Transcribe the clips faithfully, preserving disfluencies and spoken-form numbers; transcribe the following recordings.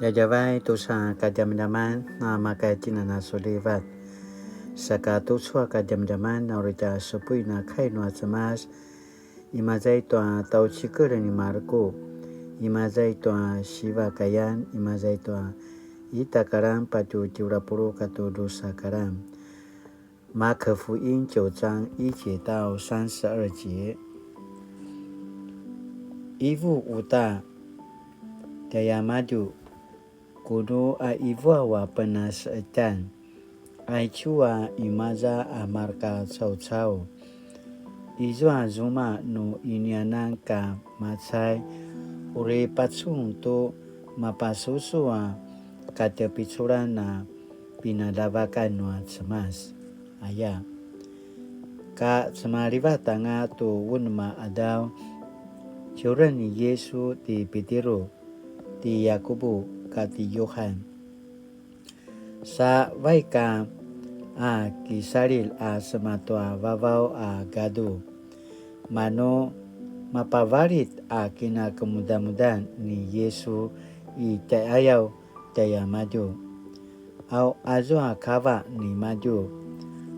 Djadjavay tusa kadjamadjaman, na maka tjinana sulivat. Saka tucu a kadjamadjaman, na uri tja supuin a kai nua Cemas, imaza i tua tjaucikel ni Marku, imaza i tua siva kayan, imaza i tua ita karan patje tjelu a puluq katua drusa karan. 马可福音九章一节到三十二节。 Ivu uta tjaiamadju, kunu a ivuaw a penaseqetjan, aicu a imaza a marka caucau. Izua zuma nu inianan ka macai, uri pacun tu mapasusu a katjepiculan a pinaljavakan nua Cemas, aya. Ka cemalivat anga tu unem a qadaw, ciuren ni Yisu ti Pitiru, ti Yakubu, kati Yuhan. Sa vaik a kisalilj a sema tua vavaw a gadu. Manu mapavalit a kinakemudamudan ni Yisu i tjaiqayaw tjaiamadju. Au azua kava nimadju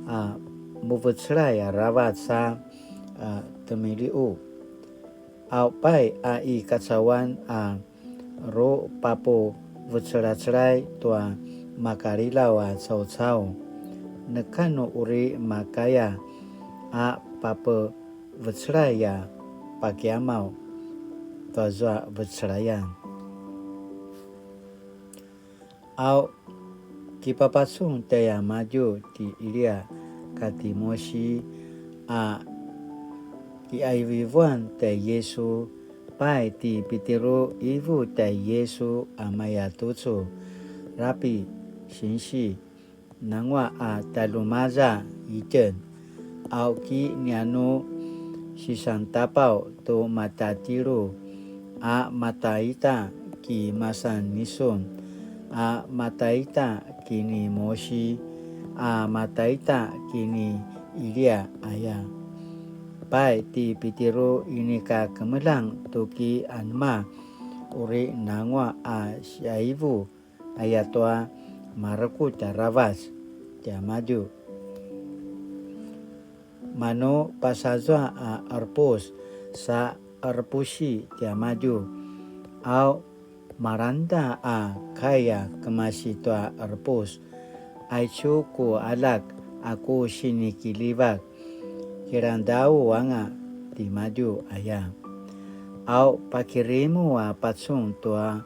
a muvecelay aravac a, a, temiliqu. Au pai a i kacauan a rupapuvecelacelay tua makalilaw a caucau. Neka nu uri makaya a papevecelay a pakiamaw tuazua vecelayan. Au kipapacun tjaiamadju ti Ilia kati Musi a kiqaivuivuan tjai Yisu. Pai ti Pitiru ivu tjai Yisu a maya tucu, Rapi, sinsi, nangua a tjaljumaza itjen. Au ki nianu sisantapaw tu matatjelu, a mataita ki masan nisun, a mataita ki ni Musi, a mataita ki ni Ilia, aya. Pai ti Pitiru inika kemeljang tu ki anema uri nangua a siqaivu ayatua marekutj aravac tiamadju. Manu pasazua a qerepus sa qerepusi tiamadju. Au malangeda a kai a kemasi tua qerepus. Aicu ku aljak a ku sinikiljivak, kilangedau anga timadju aya. Au pakirimu a pacun tua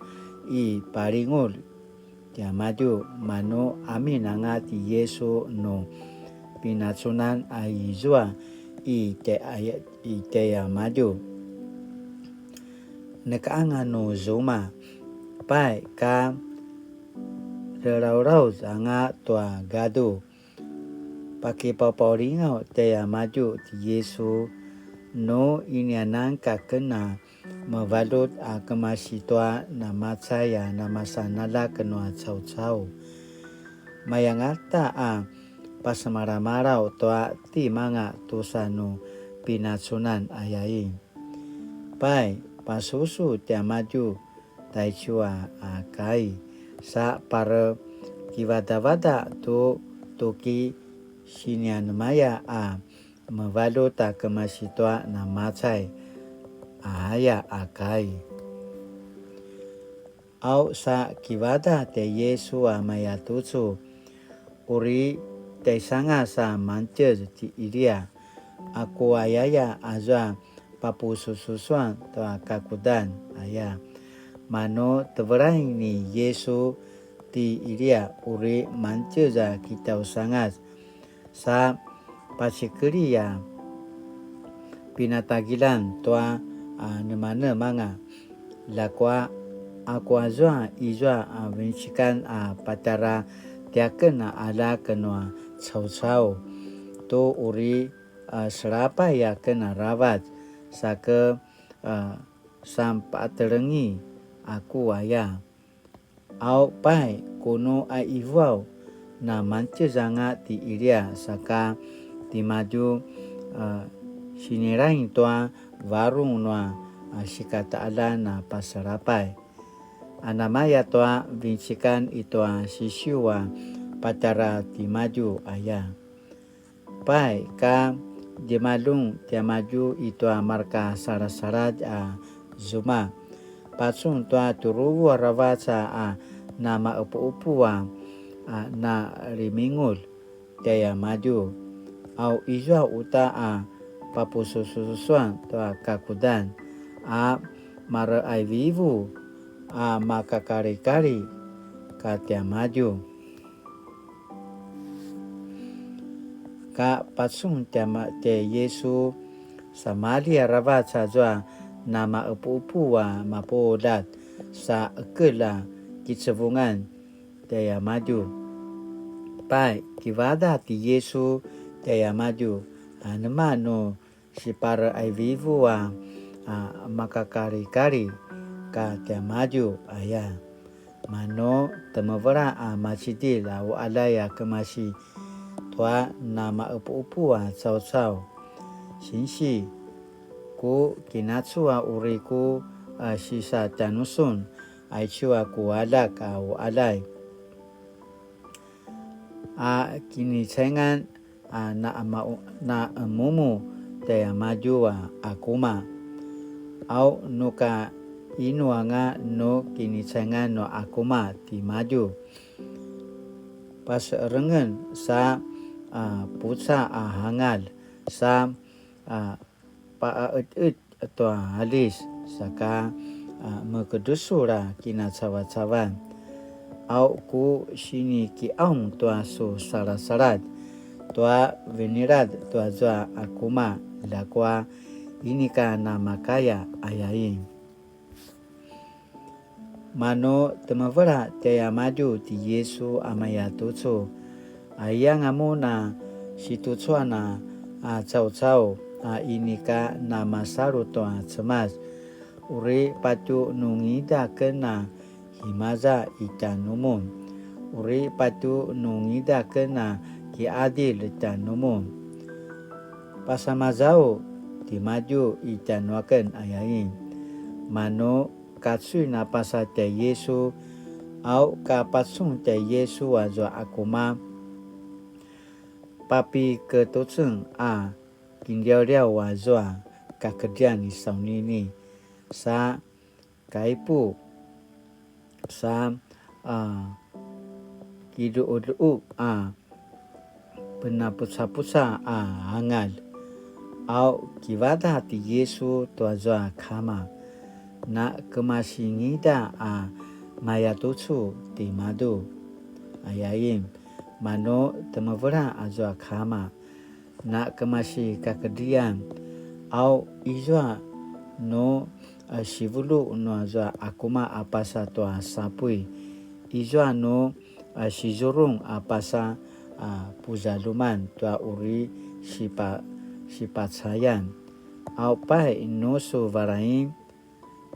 i palingulj tiamadju, manu amin anga ti Yisu nu pinacunan a izua i tjai-, i tjaiamadju. Neka anga nu zuma, pai ka ljeljauljaulj anga tua gadu. Pakipaupaulingaw tjaiamadju ti Yisu, nu inianan ka ken a mevaljut a kemasi tua namacai a namasan aljak nua caucau. Mayangata a pasemalamalaw tua timanga tusa nu pinacunan ayai. Pai, pasusu tiamadju taicu a, a kai, sa parekivadavada tu tuki sinianemaya a mevaljut a kemasi tua namacai a aya a kai. Au sa kivadaq tjai Yisu a mayatucu, uri tjaisangas a mangtjez ti Ilia, a ku ayaya azua papusususuan tua kakudan aya. Manu tevelain ni Yisu ti Ilia uri mangtjez a kitjausangas, sa pacikelji a pinatagilan tua a nemanemanga. Ljakua, aku azua izua a vinecikan a patjara tiaken a aljak nua caucau, tu uri a selapay aken aravac, sa ke a sanpatelengi aku aya. Au pai, kunu a ivuaw, na mangtjez anga ti Ilia, saka timadju a sinilaing tua varung nua a sikataqaljan a paselapay. a namaya tua vincikan i tua sisiu a patjara timadju aya. Pai ka djemaljun tiamadju i tua marka salasaladj a zuma, pacun tua tjuruvu aravac a namaepuepu a, a nalimingulj tiamadju. Au izua uta a papusususuan tua kakudan a mareaivivu a makakalikali katiamadju. Ka pacun tia, tia Yesu, samali aravac azua namaepuepu a mapuljat sa ekel a kicevungan tiamadju. Pai, kivadaq ti Yesu tiamadju, anema nu sipareaivivu a, a makakalikali katiamadju aya. Manu temevela a macidilj a uqaljay a kemasi tua namaepuepu a caucau. Sinsi, ku kinacu a uri ku, a, sisatjanusun aicu a ku aljak a uqaljay. A kinicaingan a naemau-, naemumu tiamadju a akuma. Au nuka inu anga nu kinicaingan nu akuma timadju. Paserengen sa, a, puca a hangal sa, a, paqaqetqet tua alis, saka, a, mekedresul a kinacavacavan. Au ku sinikiqaung tua su salasaladj, tua venilad tuazua akuma, ljakua inika namakaya ayain. Manu temevela tiamadju ti Yesu a mayatucu, aianga mun a situcuan a, a caucau a inika namasalu tua Cemas, uri patju nungida ken a imaza i tjanumun, uri patju nungida ken a kiqadilj tjanumun. Pasamazau timadju i tjanuaken ayain. Manu kacuin a pasa tjai Yesu, au ka pacun tjai Yesu azua akuma, papiketucen a kinliawliaw azua kakedrian i saunini, sa kaipu, sa, a, kiduuduq a penapucapuca a angalj. Au kivadaq ti Yesu tuazua kama, na kemasingida a mayatucu timadju. Ayain, manu temevela azua kama, na kemasi kakedrian, au izua nu, a, sivulu nuazua akuma a pasa tua sapuy, izua nu, a, sizurung a pasa, a, puzaluman tua uri sipa-, sipacayan. Au pai nu su valain,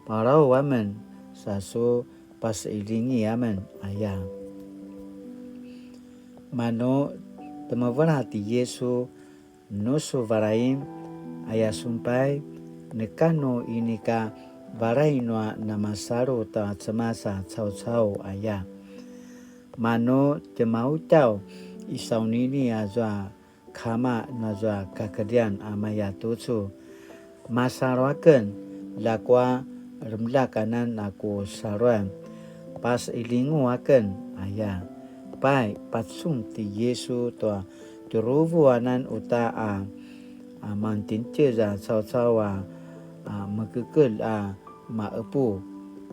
palau amen sa su paseilingi amen aya. Manu temevela ti Yesu, nu su valain, aya sumpay, neka nu inika valay nua namasalu tua Cemas a caucau aya. Manu tjemautjaw i saunini azua kama nazua kakedrian a mayatucu. Masalu aken, ljakua remeljak anan a ku saluan. Pasilingu aken aya. Pai, pacun ti Yesu tua tjuruvu anan uta a, a mangtjengtjez a caucau a, a mekekelj a maepu.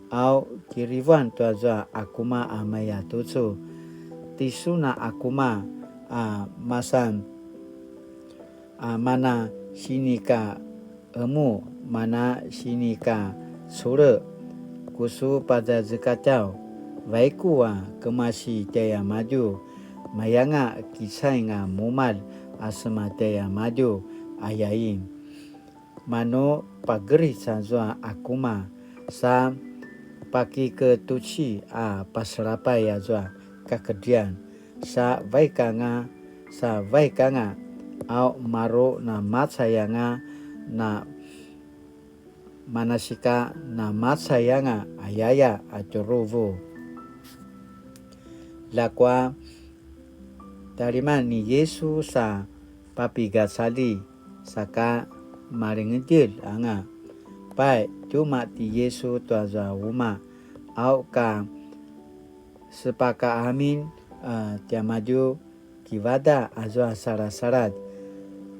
Au kirivuan tuazua akuma a mayatucu. Tisun a akuma a masan, a mana sinika emu, mana sinika cule. Ku su pazazekatjaw, vaiku a kemasi tjaiamadju, mayanga kicaing a mumalj a sema tjaiamadju, ayain. Manu pageric azua akuma, sa pakiketuci a paselapay azua kakedrian, sa vaik anga, sa vaik anga, au maru namacay anga, na, manasika namacay anga ayaya a tjuruvu. Ljakua, taliman ni Yisu sa papigacalji, saka malingedjelj anga. Pai, tjumaq ti Yisu tuazua umaq, au ka sepakaamin, a, tiamadju kivadaq azua salasaladj.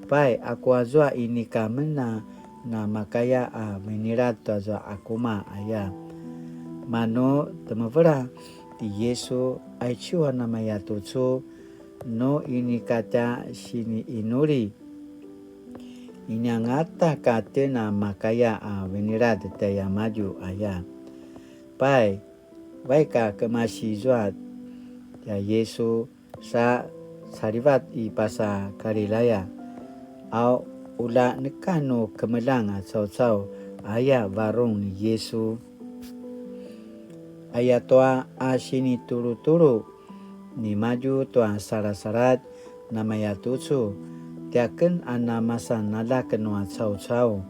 Pai, aku azua inika men a namakaya a vinilad tuazua akuma aya. Manu temevela ti Yisu, aicu a namaya tucu, nu inika tja siniinuli, ini angata ka tjen a makaya a vinilad tjaiamadju aya. Pai, vaik a kemasi zua tjai Yisu sa calivat i pasa Galilaya, a ula neka nu kemeljang a caucau aya varung ni Yisu. Ayatua a sinitulutulu nimadju tua salasaladj namaya tucu, tiaken a namasan aljak nua caucau,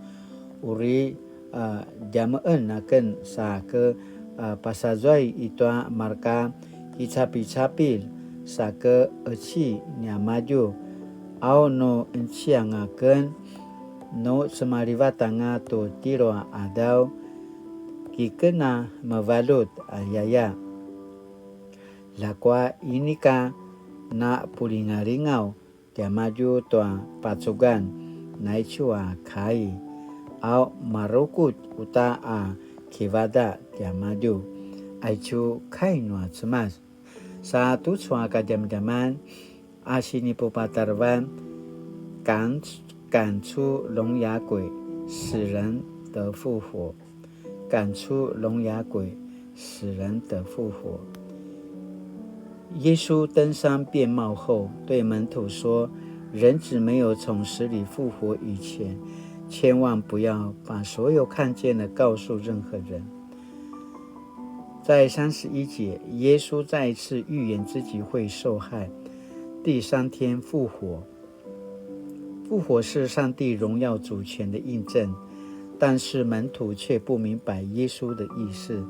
uri, a, djameqen aken sa ke, a, pasazuai i tua marka kicapicapilj sa ke qeci niamadju, au nu qenciang aken, nu cemalivat anga tu tjelu a qadaw, kiken a mevaljut ayaya. Ljakua inika na pulingalingaw tiamadju tua pacugan naicu a kai, a marukut uta a kivadaq tiamadju, aicu kai nua Cemas. Sa tucu a kadjamadjaman a sinipupatarevan, 赶，赶出聋哑鬼，使人得复活。赶出聋哑鬼，使人得复活。耶稣登山变貌后，对门徒说：人子没有从死里复活以前，千万不要把所有看见的告诉任何人。在三十一节，耶稣再一次预言自己会受害，第三天复活。复活是上帝荣耀主权的印证，但是门徒却不明白耶稣的意思。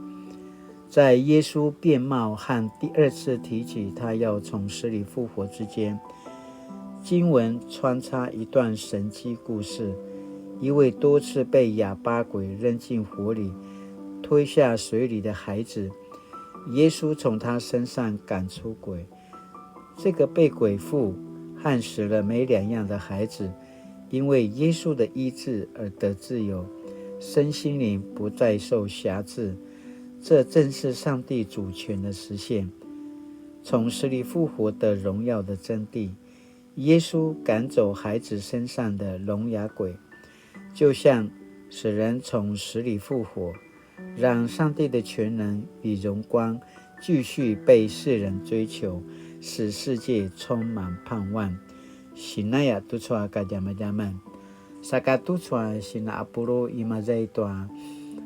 在耶稣变貌和第二次提起他要从死里复活之间，经文穿插一段神迹故事：一位多次被哑巴鬼扔进火里、推下水里的孩子，耶稣从他身上赶出鬼。这个被鬼附和死了没两样的孩子，因为耶稣的医治而得自由，身心灵不再受辖制。这正是上帝主权的实现，从死里复活得荣耀的真谛。耶稣赶走孩子身上的聋哑鬼，就像使人从死里复活，让上帝的全能与荣光继续被世人追求，使世界充满盼望。Sinaya tucu a kadjamadjaman. Saka tucu a sina apulu imaza i tua,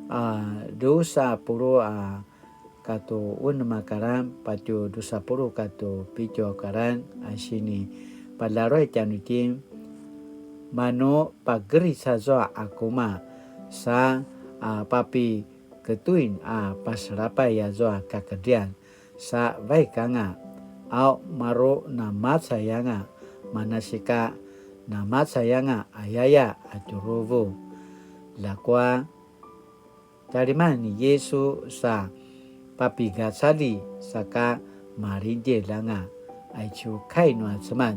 a, dusa apulu a katu unem a karan, patju dusa pulu katu pitju a karan, a sini palaruay tjanuitjen, manu pageric azua akuma, sa, a, papiketuin a paselapay azua kakedrian, sa vaik anga, au maru namacay anga, manasika namacay anga ayaya a tjuruvu. Ljakua, taliman ni Yisu sa papigacalji saka malidjil anga, aicu kai nua Cemas.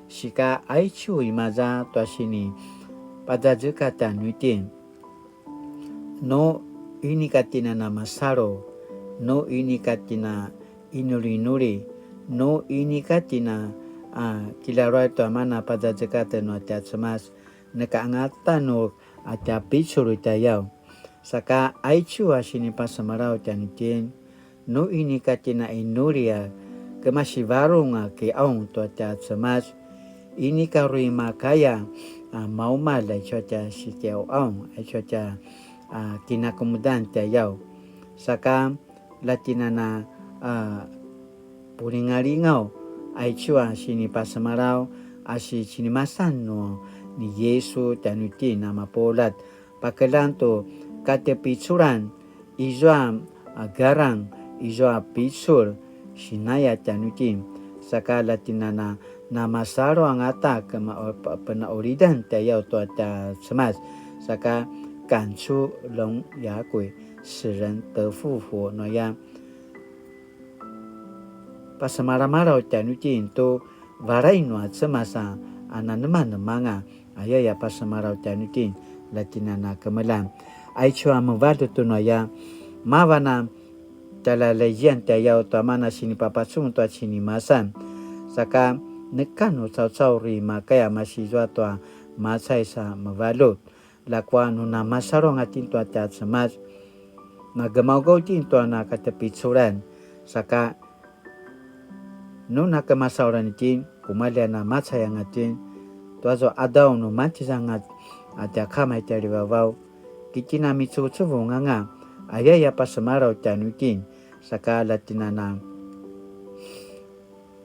Sika aicu imaza tua sini pazazekatj tjanuitjen. Nu inika tjen a namasalu, nu inika tjen a inulinuli, nu inika tjen a, a, kilaruay tua mana pazazekatj nua tja Cemas, neka angata nu a tja picul i tjayaw. Saka aicu a sinipasemalaw tjanuitjen, nu inika tjen a inuli a kemasi varung a kiqaung tua tja Cemas, inika uri makaya a maumalj aicu a tja sikiqaung, aicu a tja, a, kinakemudan tjayaw. Saka la tjen a na, a, pulingalingaw, aicu a sinipasemalaw a si cinimasan nu ni Yisu tjanuitjen a mapuljat, pakeljang tu katepiculan, izua a garang, izua picul, sinaya tjanuitjen, saka latinana namasalu angata kema-, penaqulidan tjayaw tua tja Cemas, saka 赶出聾啞鬼，使人得復活 nuaya. Pasemalamalaw tjanuitjen tu varay nua Cemas a nanemanemanga, ayaya pasemalamalaw tjanuitjen, latinana kemeljang. Aicu a mevaljut tu nuaya, mavan a tjalalaizian tjayaw tua mana sinipapacun tua cinimasan, saka neka nu caucau uri makaya masizua tua macai sa mevaljut. Ljakua nu namasalu anga itjen tua tja Cemas, na gemaugaw itjen tua na katepiculan, saka nu na kemasaluan itjen, kumalji a na macai anga itjen, tua zua qadaw nu mantjez anga a tja Kama i tjalivavaw, ki itjen a micuvucuvung anga, ayaya pasemalamalaw tjanuitjen, saka latinana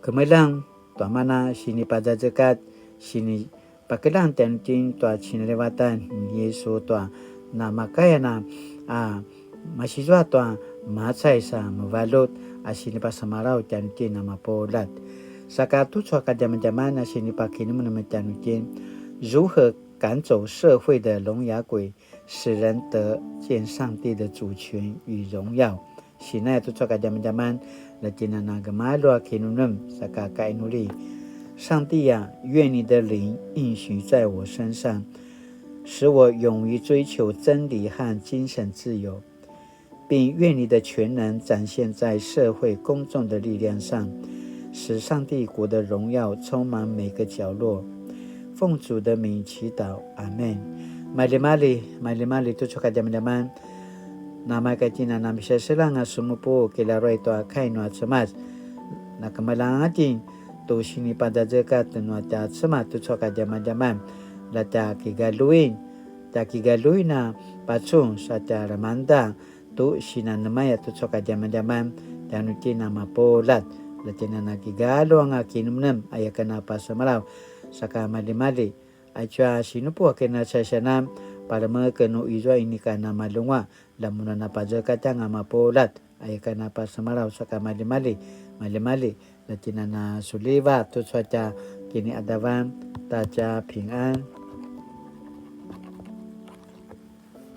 kemeljang, tua mana sinipazazekatj, sinipakeljang tjanuitjen tua cinalivatan ni Yisu tua namakaya a, a, masizua tua macai sa mevaljut a sinipasemalaw tjanuitjen a mapuljat. Saka tucu a kadjamadjaman a sinipakinemenem tjanuitjen, 如何赶走社会的聋哑鬼，使人得见上帝的主权与荣耀。Sinaya tucu a kadjamadjaman, latinana gemalju a kinemenem, saka kainuli. 上帝啊，愿你的灵运行在我身上，使我勇于追求真理和精神自由，并愿你的全能展现在社会公众的力量上，使上帝国的荣耀充满每个角落。奉主的名祈祷，阿们。Maljimalji, maljimalji tucu a kadjamadjaman. Namaka itjen a namiseselang a sumupu kilaruay tua kai nua Cemas. Nakemeljang itjen tu sinipazazekatj nua tja Cemas tucu a kadjamadjaman. La tja kigaljuin, tja kigaljuin a pacun sa tja lemangeda tu sinanemaya tucu a kadjamadjaman tjanuitjen a mapuljat. La tjen a na kigalju anga kinemenem aya ken a pasemalaw, saka maljimalji. Aicu a sinupu aken a cai sianan, palemeken nu izua inika namalunguaq, la mun a na pazekatj anga mapuljat, aya ken a pasemalaw saka maljimalji, maljimalji, la tjen a na suliva tucu a tja kiniqadavan, ta tja pingan.